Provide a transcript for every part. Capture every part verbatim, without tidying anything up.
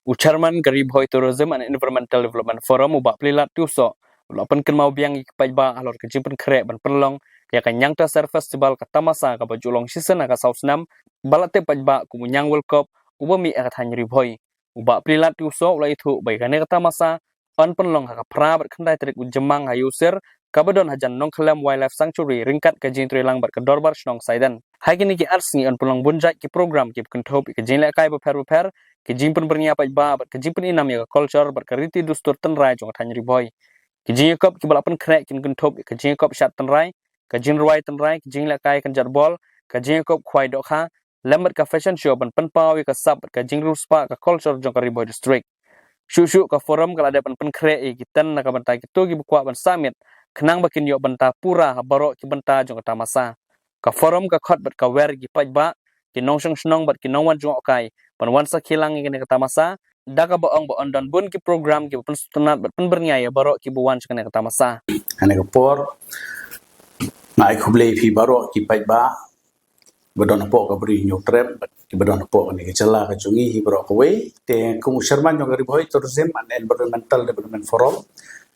U Chairman ka Ri Bhoi Tourism and Environmental Development Forum, u Bah Plilat Tiewsoh, u la pynkynmaw biang ïa ki paidbah halor ka jingpynkhreh ban pynlong ïa ka Ñiangtaser Festival, ka tamasa kaba ju long shisien ha ka saw snem, ba la tip paidbah kum u Ñiang World Cup uba mih ha ka thaiñ Ri Bhoi. U Bah Plilat Tiewsoh u la ïathuh ba ïa kane ka tamasa yn pynlong ha ka phra bad khyndai tarik u Jymmang ha Ïewsir, kaba don hajan Nongkhyllem Wildlife Sanctuary, ryngkat ka jingïatreilang bad ka Dorbar Shnong Saiden. Ha kine ki ar sngi yn pynlong bun jait ki program kiba kynthup ïa ka jinglehkai bapher bapher, ka jingpynbyrngia paidbah bad ka jingpyninam ïa ka culture bad ka riti dustur tynrai jong ka thaiñ Ri Bhoi. Ki jingïakop kiba la pynkhreh kin kynthup ïa ka jingïakop shad tynrai, ka jingrwai tynrai, ka jinglehkai kynjat bol, ka jingïakop khwai dohkha, lem bad ka fashion show ban pynpaw ïa ka sap bad ka jingriewspah ka culture jong ka Ri Bhoi District. Shuh shuh ka forum ka la dep ban pynkhreh ïa ki tent na ka bynta kito kiba kwah ban sah miet, khnang ba kin ïoh bynta pura ha baroh ki bynta jong ka tamasa. Ka forum ka khot bad ka wer ïa ki paidbah, ki nongshong shnong bad ki nongwan jngohkai ban wan sakhi lang ïa kane ka tamasa, da kaba ong ba yn don bun ki program kiba pynsngewtynnat bad pynbyrngia ïa baroh kiba wan sha kane ka tamasa. Ha kane ka por nga ai khublei ïa phi baroh ki paidbah ba don hapoh ka Bri Hynñiewtrep bad kiba don hapoh kane ka jylla ka jong ngi hi baroh kawei. Te kum u Chairman jong ka Ri Bhoi Tourism and Environmental Development Forum,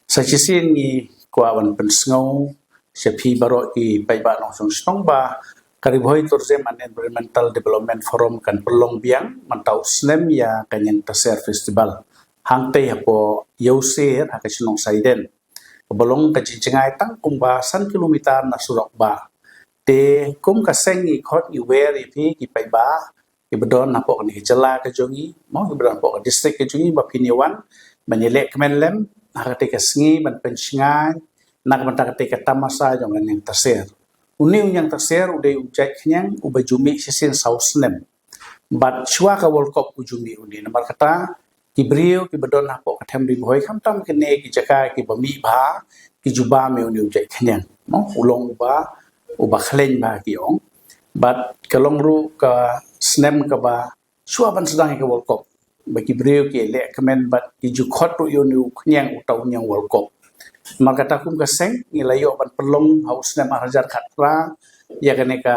sa shisien ngi kwah ban pynsngew sha phi baroh ki paidbah nongshong shnong ba ka Ri Bhoi Tourism and Environmental Development Forum kan pynlong biang mynta u snem ïa ka Ñiangtaser Festival hangtei hapoh Ïewsir ha ka shnong Saiden, kaba long ka jingjngai tang kumba san kilometer na surok bah. Te kum ka seng ngi khot ngi wer ïa phi ki paidbah kiba don hapoh kane ka jylla ka jong ngi, mo, kiba don hapoh ka district ka jong ngi, ba phin ïa wan ban ïaleh kmen lem ha katei ka sngi ban pynshngaiñ na ka bynta katei ka tamasa jong ka Ñiangtaser. Une u Ñiangtaser u dei u jait khñiang uba ju mih shisien saw snem. Bad shuwa ka World Cup u ju mih une, namar kata ki briew kiba don hapoh ka them Ri Bhoi, khamtam kine ki jaka kiba mih bha, ki ju bam ïa une u jait khñiang, mo, u long uba, uba khlaiñ bha ki ong. Bad ka long ruh ka snem kaba shuwa ban sdang ïa ka World Cup, ba ki briew ki leh kmen bad ki ju khot ruh ïa une u khñiang uta u Ñiang World Cup. Namar kata kum ka seng ngi la ïoh ban pynlong ha u snem ar hajar khatphra ïa kane ka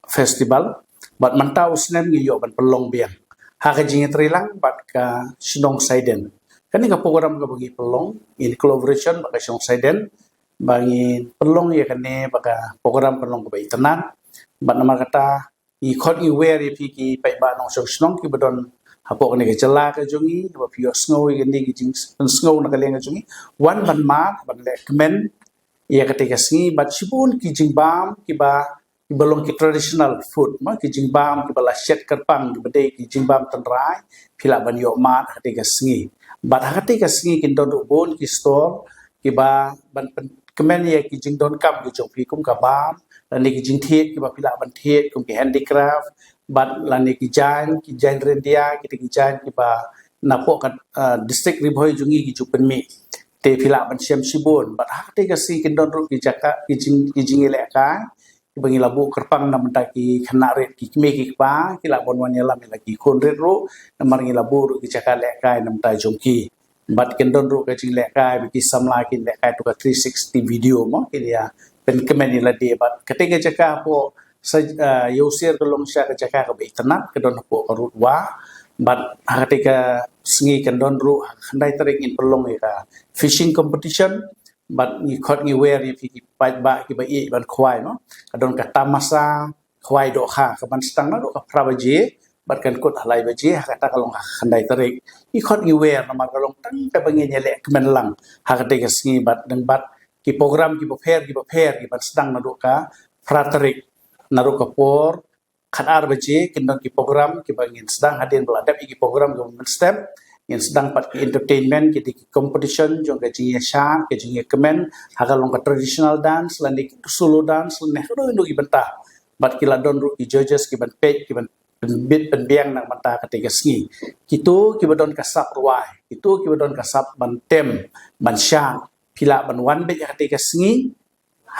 festival, bad mynta u snem ngi ïoh ban pynlong biang ha ka jingïatreilang bad ka shnong Saiden. Kane ka program kaba ngi pynlong in collaboration bad ka shnong Saiden, ba ngi pynlong ïa kane ba ka program kan long kaba itynnad. Bad namar kata ngi khot ngi wer ïa phi ki paidbah nongshong shnong kiba don hapoh kane ka jylla ka jong ngi, ba phi ïohsngew ïa kane ka jingpynsngew na ka liang ka jong ngi, wan ban mad ban leh kmen ïa katei ka sngi. Bad shibun ki jingbam kiba, kiba long ki traditional food, mo, ki jingbam kiba la shet kyrpang, kiba dei ki jingbam tynrai, phi lah ban ïoh mad ha katei ka sngi. Bad ha katei ka sngi kin don ruh bun ki stall kiba ban pynkmen ïa ki jingdonkam ki jong phi, kum ka bam lane ki jingthied kiba phi lah ban thied, kum ki handicraft, bad lane ki jaiñ, ki jaiñ ryndia, kita ki jaiñ kiba napoh ka, ah, district Ri Bhoi jong ngi ki ju pynmih. Te phi lah ban shem shibun. Bad ha katei ka sngi kin don ruh ki jaka, ki jing, ki jingïalehkai kiba ngi la buh kyrpang na bynta ki khynnah rit, ki kmie ki kpa, ki lah ban wan ïalam ïa la ki khun rit ruh, namar ngi la buh ruh ki jaka lehkai na bynta jong ki. Bad kin don ruh ka jinglehkai ba ki samla kin lehkai tu ka three sixty video, mo, kin ïa pynkmen ïa lade. Bad katei ka jaka hapoh sa, ah, Ïewsiar ka long shisha ka jaka kaba itynnad, ka don hapoh ka Route Wah. Bad ha katei ka sngi kan don ruh ha ka khyndai tarik ngin pynlong ïa ka fishing competition. Bad ngi khot ngi wer ïa phi ki paidbah kiba ïeit ban khwai, mo, ka don ka tamasa khwai dohkha, ka ban sdang naduh ka phra baje bad kan kut ha lai baje, ha kata ka long ha ka khyndai tarik. Ngi khot ngi wer namar ka long tang kaba ngin ïaleh kmen lang ha katei ka sngi. Bad dang bad ki program kiba pher kiba pher ki ban sdang naduh ka phra tarik, naduh ka por khatar baje kin don ki program kiba ngin sdang. Hadien ba la dep ïa ki program kiba mynstep, ngin sdang pat ki entertainment, ki dei ki competition jong ka jingïashad, ka jingïakmen, ha ka long ka traditional dance lane ki solo dance lane haduh ïa ki bynta. Bad ki la don ruh ki judges ki ban peit, ki ban pynbit pynbiang na ka bynta katei ka sngi. Kito kiba don ka sap rwai, kito kiba don ka sap ban tem, ban shad, phi lah ban wan beit ha katei ka sngi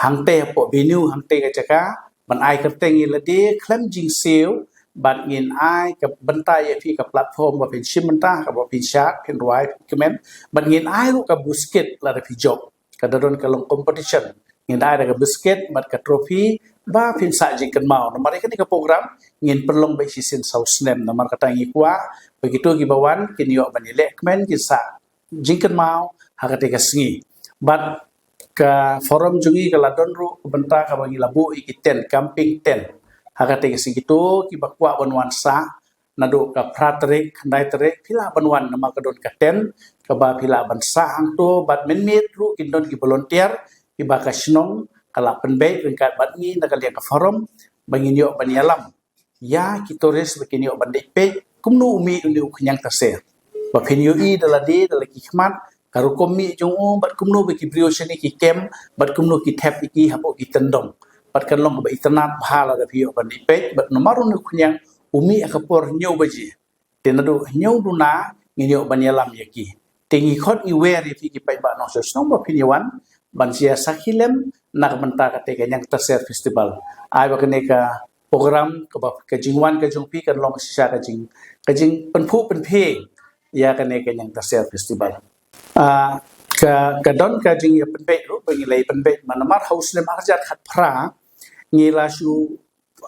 hangtei hapoh venue, hangtei ka jaka, ban ai kyrteng ïa lade khlem jingsiew. Bad ngin ai ka bynta ïa phi ka platform ba phin shim bynta, kaba phin shad, phin rwai, phin kmen. Bad ngin ai ruh ka basket lada phi jop. Ka da don ka long competition. Ngin ai da ka biscuit bad ka trophy ba phin sah jingkynmaw. Namar ïa kane ka program ngin pynlong beit shisien saw snem. Namar kata ngi kwah ba kito kiba wan kin ïoh ban ïaleh kmen, kin sah jingkynmaw ha kata ka sngi. Bad ka forum jong ngi ka la don ruh ka bynta kaba ngi la buh ïa ki tent, camping tent. Ha kata ka sngi kito kiba kwah ban wan sah naduh ka phra tarik, khyndai tarik, phi lah ban wan namar ka don ka tent kaba phi lah ban sah hangto. Bad mynmiet ruh kin don ki volunteer kiba ka shnong ka la pynbeit ryngkat bad ngi na ka liang ka forum ba ngin ïoh ban ïalam ïa ki tourist ba kin ïoh ban dei peit kumno u mih une u khñiang taser. Ba phin ïohi da lade da la ki khmat ka rukom mih jong u, bad kumno ba ki briew shane ki kem, bad kumno ki thep ïa ki hapoh ki tyndong. Bad kan long kaba itynnad bha lada phi ïoh ban dei peit bad namar une u khñiang u mih ha ka por hynñiew baje. Te naduh hynñiew duna ngin ïoh ban ïalam ïa ki. Te ngi khot ngi wer ïa phi ki paidbah nongshong shnong ba phin ïa wan ban ïa sakhi lem na ka bynta kata ka Ñiangtaser Festival. Ai ba kane ka program kaba ka jingwan ka jong phi kan long shisha ka jing, ka jingpynphuh pynphieng ïa kane ka Ñiangtaser Festival. Ah, ka, ka don ka jingïapynbeit ruh ba ngi la ïapynbeit namar ha u snem ar hajar khatphra ngi la shu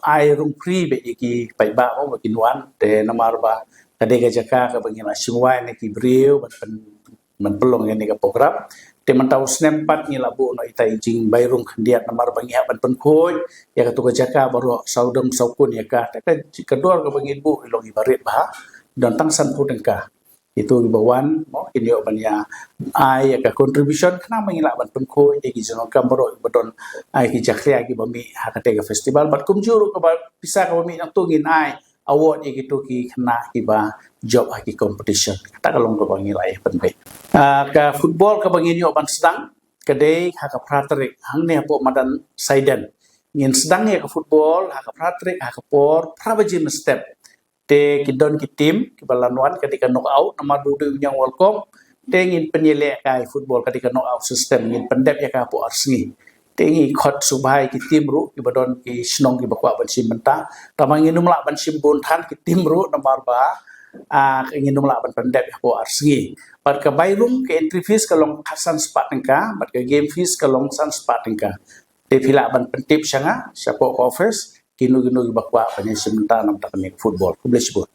ai rung free beit ïa ki paidbah ba kin wan, te namar ba ka dei ka jaka kaba ngi la shim wai na ki briew ban pyn, ban pynlong ïa kane ka program. Te mynta u snem pat ngi la buh noh ita i jingbai rung khyndiat namar ba ngi hap ban pynkhuid ïa katu ka jaka baroh saw dong saw kun ïa ka. Te ka, ka dor kaba ngi buh i long iba rit bha, don tang sanphew tyngka. Ito kiba wan mo kin ïoh ban ïa ai ïa ka contribution khnang ba ngi lah ban pynkhuid ïa ki jingdonkam baroh kiba don, ai ki jakhlia kiba mih ha kata ka festival. Bad kumjuh ruh kaba pisa kaba mih nangto ngin ai award ïa kito ki khynnah kiba jop ha ki competition. Kata ka long kaba ngi la ïapynbeit. Ah, ka football kaba ngin ïoh ban sdang ka dei ha ka phra tarik hangne hapoh madan Saiden. Ngin sdang ïa ka football ha ka phra tarik ha ka por phra baje mynstep. Te ki don ki team kiba la wan ka dei ka knockout namar ba u dei u ñiang World Cup. Te ngin pynïaleh ka i football ka dei ka knockout system, ngin pyndep ïa ka hapoh ar sngi. Te ngi khot sngewbha ïa ki team ruh kiba don ki shnong kiba kwah ban shim bynta. Tangba ngin ym lah ban shim bun than ki team ruh namar ba, ah, ngin ym lah ban pyndep ïa hapoh ar sngi. Bad ka bai rung ka entry fees ka long khatsan spah tyngka, bad ka game fees ka long san spah tyngka. Te phi lah ban pyntip sha nga shapoh ka office kino kino kiba kwah ban ïa shim bynta na ka bynta kane ka football. Khublei shibun.